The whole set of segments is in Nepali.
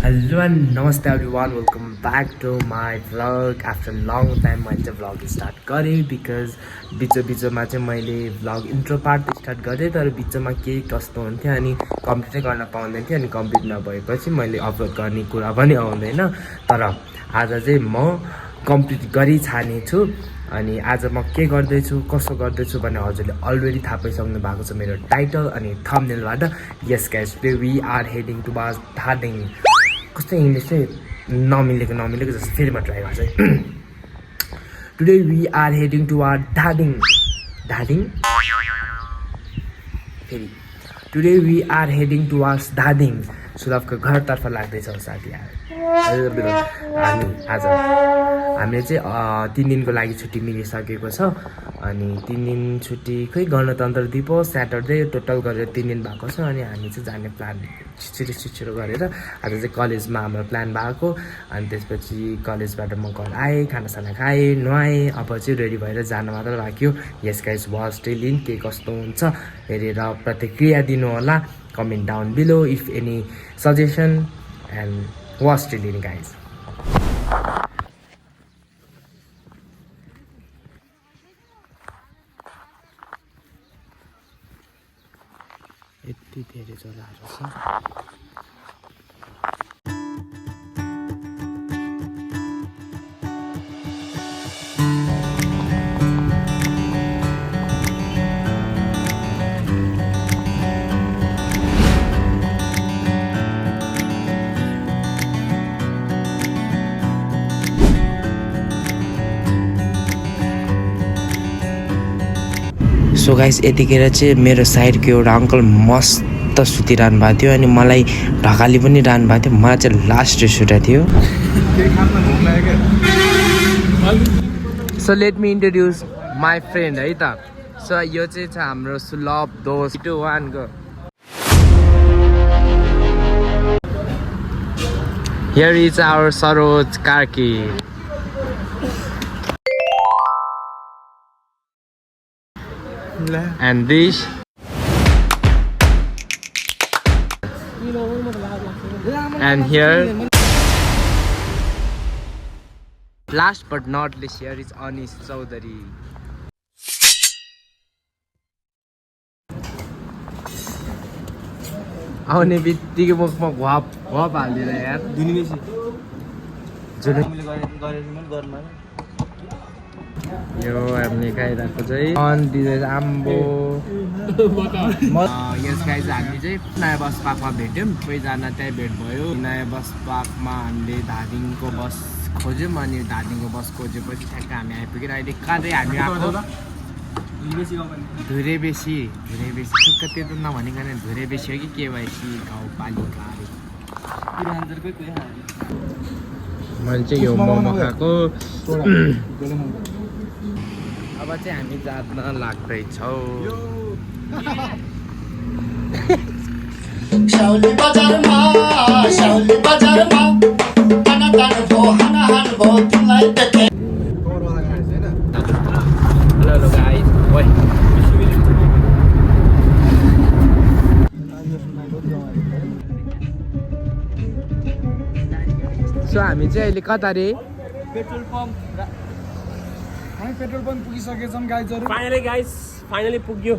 Hello and namaste everyone, welcome back to my vlog. After a long time मैले चाहिँ vlog स्टार्ट गरेँ बिकज बिचमा चाहिँ मैले vlog इन्ट्रो पार्ट स्टार्ट गरेँ तर बिचमा केही कस्तो हुन्थ्यो अनि कम्प्लिटै गर्न पाउँदैन थियो अनि कम्प्लिट नभएपछि मैले अपलोड गर्ने कुरा पनि आउँदैन तर आज चाहिँ म कम्प्लिट गरी छानेछु अनि आज म के गर्दैछु कसो गर्दैछु भने हजुरले अलरेडी थाहा पाइसक्नु भएको छ मेरो टाइटल अनि थम्बनेलबाट yes guys today we are heading towards Dhading कस्तो इङ्ग्लिस चाहिँ नमिलेको जस्तो फेरि म ट्राई गर्छु today we are heading toward Dhading फेरि today we are heading towards Dhading सुलभको घरतर्फ लाग्दैछौँ साथीहरू हामीले चाहिँ 3 दिनको लागि छुट्टी मिलिसकेको छ अनि 3 दिन छुट्टी खै गणतन्त्र दिवस स्याटरडे टोटल गरेर 3 दिन भएको छ अनि हामी चाहिँ जाने प्लान छिटो गरेर आज चाहिँ कलेजमा हाम्रो प्लान भएको अनि त्यसपछि कलेजबाट म घर आएँ खानासाना खाएँ नुहाएँ अब चाहिँ रेडी भएर जान मात्र बाँकी हो यस गाइस वाच टिल इन के कस्तो हुन्छ हेरेर प्रतिक्रिया दिनु होला comment down below if any suggestion and watch till in guys यति धेरै चराहरू छ सो गाइस यतिखेर चाहिँ मेरो साइडको एउटा अङ्कल मस्त सुतिरहनु भएको थियो अनि मलाई ढकाली पनि रहनु भएको थियो मलाई चाहिँ लास्ट रिस उठेको थियो so let me introduce my friend है त सो यो चाहिँ छ हाम्रो सुलभ दोस्त 2-1 को here is our Saroj Karki and this and here last but not least here is Anis Chaudhary आउने बित्तिकै मुखमा घप हालिदिएर यार यो हामीले खाइरहेको चाहिँ आम्बो यस गाई चाहिँ हामी चाहिँ नयाँ बस पार्कमा भेट्यौँ सबैजना त्यहीँ भेट भयो नयाँ बस पार्कमा हामीले धादिङको बस खोज्यौँ अनि धादिङको बस खोजेपछि ठ्याक्क हामी आइपुग्यौँ अहिले कहाँ चाहिँ हामी आएको धुरे बेसी ठुक्क त्यो त नभनिकन धुरे बेसी हो कि केवाइसी गाउँपालिका मैले चाहिँ यो मोमो खाएको अब चाहिँ हामी जान लाग्दैछौँ हेलो गाइस ओइ सो हामी चाहिँ अहिले कता रे पेट्रोल पम्प हामी पेट्रोल पम्प पुगिसकेछौँ गाइजहरु फाइनली पुग्यो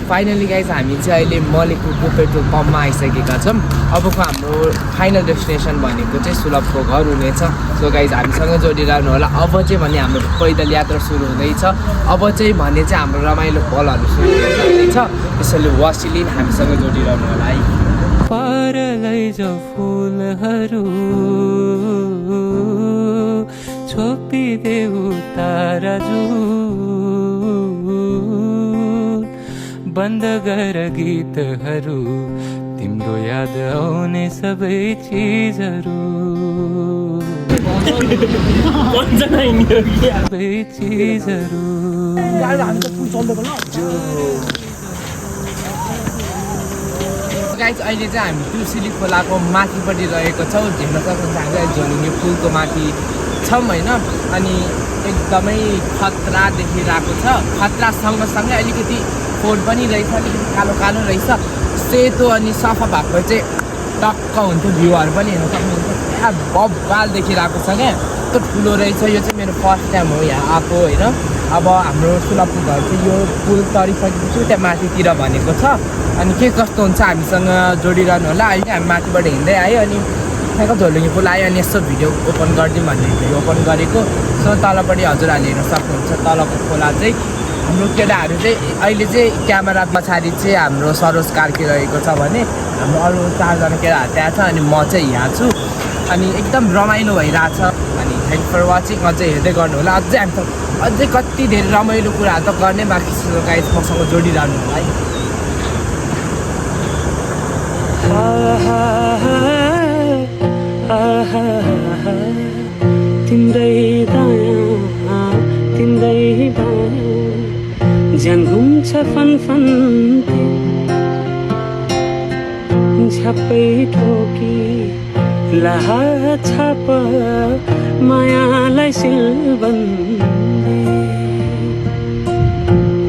फाइनली गाइज हामी चाहिँ अहिले मलेकुको पेट्रोल पम्पमा आइसकेका छौँ अबको हाम्रो फाइनल डेस्टिनेसन भनेको चाहिँ सुलभको घर हुनेछ सो गाइज हामीसँग जोडिरहनु होला अब चाहिँ भने हाम्रो पैदल यात्रा सुरु हुँदैछ अब चाहिँ भने चाहिँ हाम्रो रमाइलो पलहरू सुरु हुँदैछ त्यसैले वासिलिन हामीसँग जोडिरहनु होला है परलै जो फुलहरू छोपिदेऊ तारा बन्द गर गीतहरू तिम्रो याद आउने सबै चिजहरू सबै चिजहरू गाइस अहिले चाहिँ हामी तुलसी खोलाको माथिपट्टि रहेको छौँ झिम्न सक्नुहुन्छ हामी झोलुङ्गे पुलको माथि छौँ होइन अनि एकदमै खतरा देखिरहेको छ। खतरा सँगसँगै अलिकति फोड पनि रहेछ, अलिकति कालो कालो रहेछ। सेतो अनि सफा भएको चाहिँ टक्क हुन्थ्यो, भ्यूहरू पनि हेर्न सक्नुहुन्छ। क्या बब्बाल देखिरहेको छ क्या, यस्तो ठुलो रहेछ। यो चाहिँ मेरो फर्स्ट टाइम हो यहाँ आएको होइन। अब हाम्रो सुलभको घर चाहिँ यो पुल तरिसकेपछि त्यहाँ माथितिर भनेको छ। अनि के कस्तो हुन्छ हामीसँग जोडिरहनु होला। अहिले हामी माथिबाट हिँड्दै आयो अनि त्यहाँको झोलुङ्गे पुल आयो अनि यसो भिडियो ओपन गरिदिउँ भन्ने भिडियो ओपन गरेको। सो तलपट्टि हजुरहरूले हेर्न सक्नुहुन्छ तलको खोला चाहिँ। हाम्रो केटाहरू चाहिँ अहिले चाहिँ क्यामेरा पछाडि चाहिँ हाम्रो सरोज कार्की रहेको छ भने हाम्रो अरू 4जना केटाहरू त्यहाँ छ अनि म चाहिँ यहाँ छु। अनि एकदम रमाइलो भइरहेछ। अनि थ्याङ्क फर वाचिङ। अझै हेर्दै गर्नु होला। अझै कति धेरै रमाइलो कुराहरू त गर्ने बाँकी छ गाइस, मसँग जोडिरहनु होला है। तिम्रै दायाँ तिम्रै बायाँ ज्यान घुम्छ फनफन झ्याप्पै ठोकी लाहा छाप मायालाई सिलबन्दी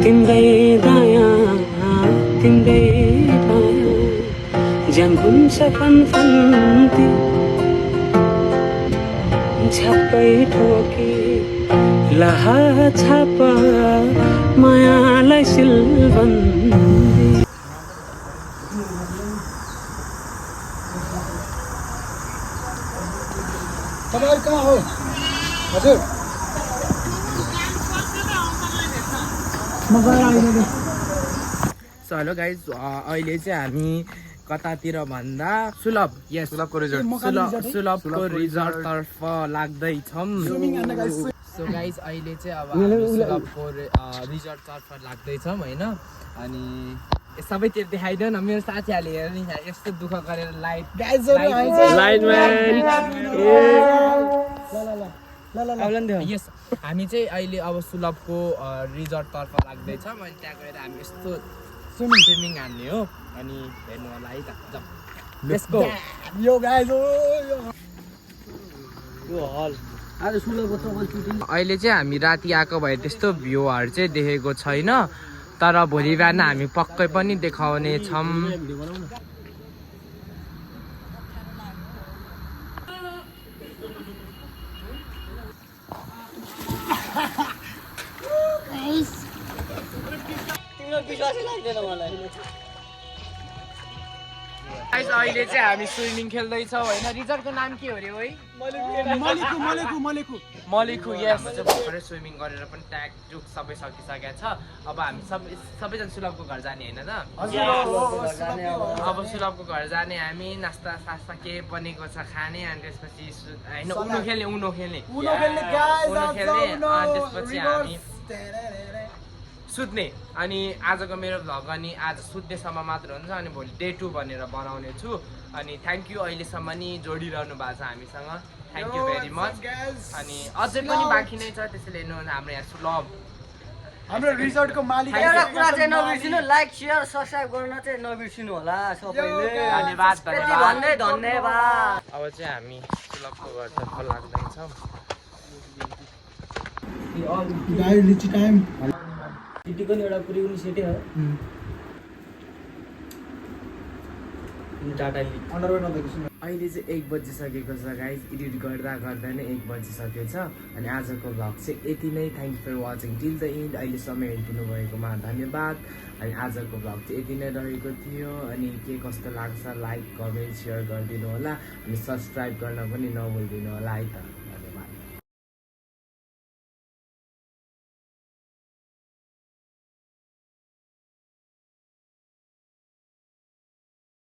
तिम्रै दायाँ तिम्रै बायाँ ज्यान घुम्छ फनफन्ती झ्याप्पै ठोकी लाहा छाप मायालाई सिलबन्दी। तपाईहरु कहाँ हो हजुर? सो हेलो गाइज, अहिले चाहिँ हामी कतातिर भन्दा सुलभको रिजर्ट तर्फ लाग्दैछौँ। सो गाइज अहिले चाहिँ अब हामी सुलभको रिजर्ट तर्फ लाग्दैछौँ होइन। अनि सबैतिर देखाइदियो न, मेरो साथीहरूले हेर नि यस्तो दुःख गरेर यस हामी चाहिँ अहिले अब सुलभको रिजर्ट तर्फ लाग्दैछौँ। अनि त्यहाँ गएर हामी यस्तो स्विमिङ हान्ने हो। अनि हेर्नु होला है त, लेट्स गो। यो गाइज अहिले चाहिँ हामी राति आएको भए त्यस्तो भ्यूहरू चाहिँ देखेको छैन, तर भोलि बिहान हामी पक्कै पनि देखाउने छौँ। अहिले चाहिँ हामी स्विमिङ खेल्दैछौँ होइन। रिजर्टको नाम के हो रे है? मलिखु। यस भर्खरै स्विमिङ गरेर पनि ट्याग टुक सबै सकिसकेको छ। अब हामी सबैजना सुलभको घर जाने होइन त? अब सुलभको घर जाने हामी, नास्ता सास्ता के बनेको छ खाने। अनि त्यसपछि होइन उनो खेल्ने अनि त्यसपछि हामी सुत्ने। अनि आजको मेरो भ्लग अनि आज सुत्नेसम्म मात्र हुन्छ। अनि भोलि डे 2 भनेर बनाउने छु। अनि थ्याङ्क यू अहिलेसम्म नि जोडिरहनु भएको छ हामीसँग, थ्याङ्क यू भेरी मच। अनि अझै पनि बाँकी नै छ, त्यसैले हेर्नु हाम्रो यहाँ सुलभ हाम्रो रिजर्टको मालिक एउटा कुरा चाहिँ नबिर्सिनु, लाइक शेयर सब्सक्राइब गर्न चाहिँ नबिर्सिनु होला सबैले। धन्यवाद। धन्यवाद। अब चाहिँ हामी सुलभको घरतर्फ लाग्दैछौँ। गाइस लिची टाइम। टिटीको नि एउटा पुरी सेटै हो। अहिले चाहिँ 1 बजिसकेको छ गाइज। एडिट गर्दा नै 1 बजिसकेछ। अनि आजको भ्लग चाहिँ यति नै। Thank for watching till the end. अहिलेसम्म हेरिदिनु भएकोमा धन्यवाद। अनि आजको भ्लग चाहिँ यति नै रहेको थियो। अनि के कस्तो लाग्छ लाइक कमेन्ट सेयर गरिदिनु होला। अनि सब्सक्राइब गर्न पनि नभुलिदिनु होला है त।